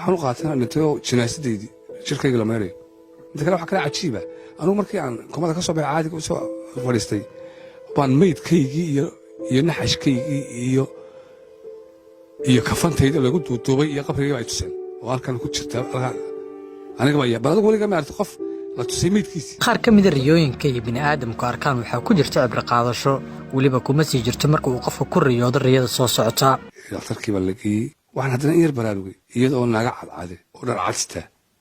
Waxaan u qaatay inaan dhintay oo jinaasadeydii jirkayga la mayrayo. Inta kale waxaa kale cajiiba, anugu markii aan komada ka soo baxay, caadiga usoo fadhiistay, baan meydkaygii iyo naxashkaygii iyo kafantayda lagu duuduubay iyo qabrigii ay tuseen oo halkan ku jirta halkan. Aniga baa, bal adigu weligaa ma aragtay qof la tusay meydkiisii? Qaar ka mida riyooyinka iyo bini'aadamku arkaan waxaa ku jirta cibro qaadasho, weliba kuma sii jirto marka uu qofka ku riyoodo riyada soo socota. Dhakhtarkii baa la geeyey. Waxaan haddana in yar baraarugay iyadoo naaga cadcade oo dhar cadsita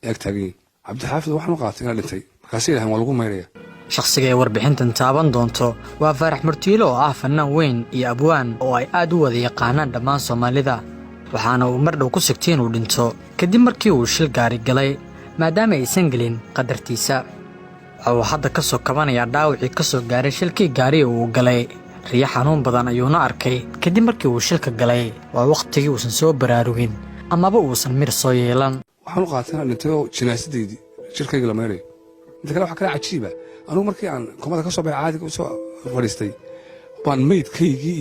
ag taagan yihin. Cabdixaafid, waxaan u qaatay inaan dhintay. Markaasay yidhahdeen, "Waa lagu mayraya." Shakhsiga ay warbixintan taaban doonto waa Faarax Murtiile, oo ah fannaan weyn iyo abwaan oo ay aad u wada yaqaanaan dhammaan Soomaalida, waxaana uu mar dhow ku sigtay inuu dhinto kadib markii uu shil gaari galay, maadaama aysan gelin qadartiisa. Waxa uu hadda ka soo kabanayaa dhaawacii ka soo gaaray shilkii gaariga uu galay. Riyo xanuun badan ayuuna arkay kadib markii uu shilka galay. Waa wakhtigii uusan soo baraarugin amaba uusan mir soo yeelan. Waxaan u qaatay inaan dhintay oo jinaasadeydii jirkayga la mayrayo. Inta kale waxaa kale cajiiba, anugu markii aan komada ka soo baxay, caadiga usoo fadhiistay, baan meydkaygii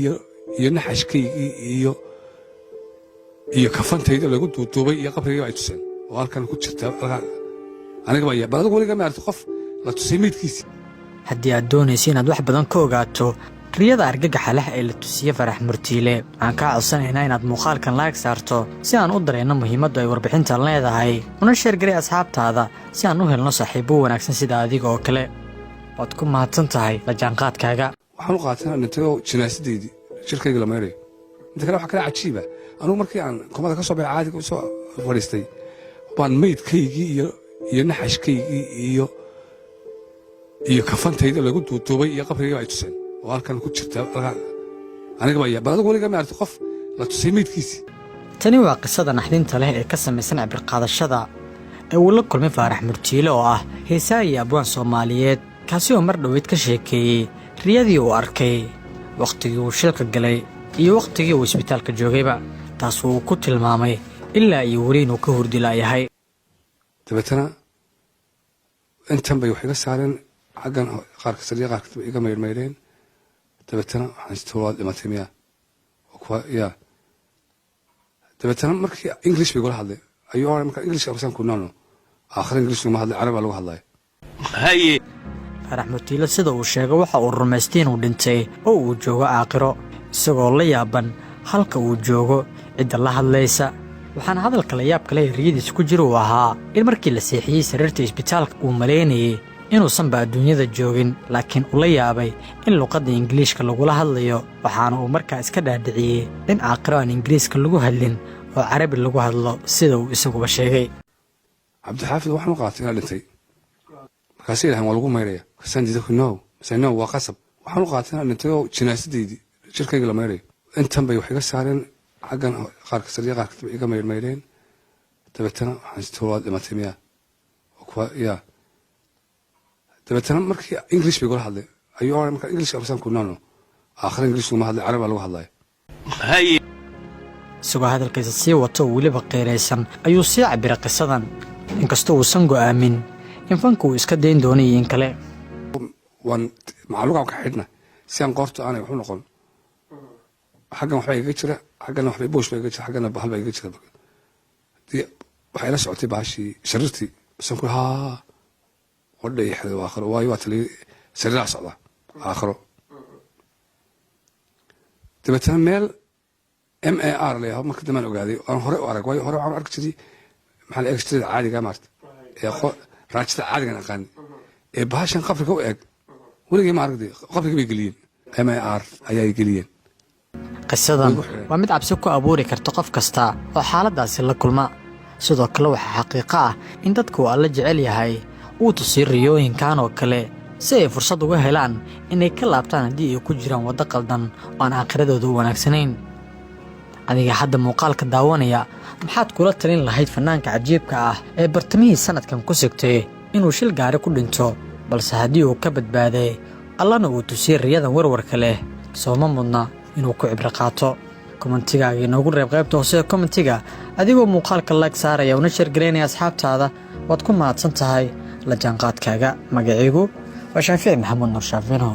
iyo naxashkaygii iyo kafantayda lagu duuduubay iyo qabrigii ay tuseen oo halkan ku jirta halkan. Aniga baa, bal adigu weligaa ma aragtay qof la tusay meydkiisii? Haddii aad doonayso inaad wax badan ka ogaato riyada argagaxa leh ee la tusiye Farax Murtiile, waxaan kaa codsanaynaa inaad muuqaalkan like saarto si aan u dareenno muhiimaddu ay warbixintan leedahay, una share garay asxaabtaada si aan u helno saaxiibo wanaagsan sida adiga oo kale. Waad ku mahadsan tahay la jaanqaadkaaga. Waxaan u qaatay inaan dhintay oo jinaasadeydii jirkayga la mayrayo. Inta kale waxaa kale cajiiba, anugu markii aan komada ka soo baxay, caadiga usoo fadhiistay, baan meydkaygii iyo naxashkaygii iyo kafantayda lagu duuduubay iyo qabrigii ay tuseen oo halkan ku jirta halkan. Aniga baa, bal adigu weligaa ma aragtay qof la tusay meydkiisii? Tani waa qisada naxdinta leh ee ka samaysan cibrqaadashada ee uu la kulmay Faarax Murtiile, oo ah heesaa iyo abwaan Soomaaliyeed, kaasi oo mar dhoweyd ka sheekeeyey riyadii uu arkay wakhtigii uu shilka galay iyo wakhtigii uu isbitaalka joogayba, taas uu ku tilmaamay ilaa iyo weli inuu ka hurdilaayahay. Dabeetana intan bay wax iga saareen, xaggan qaarka sariya, qaarka dambe iga maydhmaydheen. Dabeetana waxaan is waad dhimatay miya? Kuwa ya. Dabeetana markii English bay gula hadlay ayuu oray. Marka English afsaan ku nono, aakhira English laguma hadlay, Carabi baa lagu hadlaya. Faarax Murtiile, sida uu sheegay, waxa uu rumaystay inuu dhintay oo uu joogo aakhiro, isagoo la yaaban halka uu joogo, cidda la hadlaysa. Waxaana hadalka la yaab kale ee riyadiisa ku jira uu ahaa in markii la seexiyey sariirta isbitaalka uu malaynayey inuusanba adduunyada joogin, laakiin ula yaabay in luqadda Ingiliishka lagula hadlayo. Waxaana uu markaa iska dhaadhiciyey in aakhiro aan Ingiriiska lagu hadlin oo Carabi lagu hadlo, sida uu isaguba sheegay. Cabdixaafid, waxaan u qaatay inaan dhintay. Markaasay yidhahdeen, "Waa lagu mayraya." Markaasaan diiday, "No." Mase, "No, waa qasab." Waxaan u qaatay inaan dhintay oo jinaasadeydii jirkayga la mayrayo. Intan bay wax iga saareen, xaggan qaarka sariya, qaarka dambe iga maydhmaydheen. Dabeetana waxaan is waad dhimatay miya? Kuwa ya. Dabeetana markii English bay gula hadlay ayuu oray. Marka English afsaan ku nono, aakhira English laguma hadlay, Carabi baa lagu hadlaya. Isagoo hadalkiisa sii wato oo weliba qiiraysan ayuu sii cabiray qisadan, inkastoo uusan go'aamin in fanka uu iska dayn doono iyo in kale. Waan macalugaan ka xidhna si aan qoorta aanay waxu noqon. Xaggan waxbaa igaga jira, xaggana waxba boosh baa igaga jira, xaggana bahal baa igaga jira. Dii waxay la socotay bahashii sariirtii basan ku haa wadha iyo xeday aakhiro, waayo waa tali sariiraha socda aakhiro. Dabeetana meel MAR la yidhahdo marka dambaan ogaaday, aan hore u arag, waayo hore waxaan u arki jiray maxaa la x-rayda caadiga maarta ee raajada caadigan aqaani ee bahashan qabriga u eg weligay ma aragtay. Qabriga bay geliyeen, MAR ayay geliyeen. Qisadan waa mid cabsi ku abuuri karta qof kasta oo xaaladdaasi la kulma. Sidoo kale waxaa xaqiiqo ah in dadka uu Alla jecel yahay uu tusiyo riyooyinkan oo kale si ay fursad uga helaan inay ka laabtaan haddii ay ku jiraan waddo qaldan oo aan aakhiradooda u wanaagsanayn. Adiga hadda muuqaalka daawanaya, maxaad kula talin lahayd fannaanka cajiibka ah ee bartamihii sannadkan ku sigtay inuu shil gaari ku dhinto, balse haddii uu ka badbaaday, Allana uu tusiyey riyadan warwarka leh? Sooma mudna inuu ku cibro qaato? Commentigaaga inoogu reeb qaybta hoose ee commentiga, adigoo muuqaalka like saaraya una share garaynaya asxaabtaada. Waad ku mahadsan tahay la jaanqaadkaaga. Magaciigu waa Shaafici Maxamuud Nur Shaafino.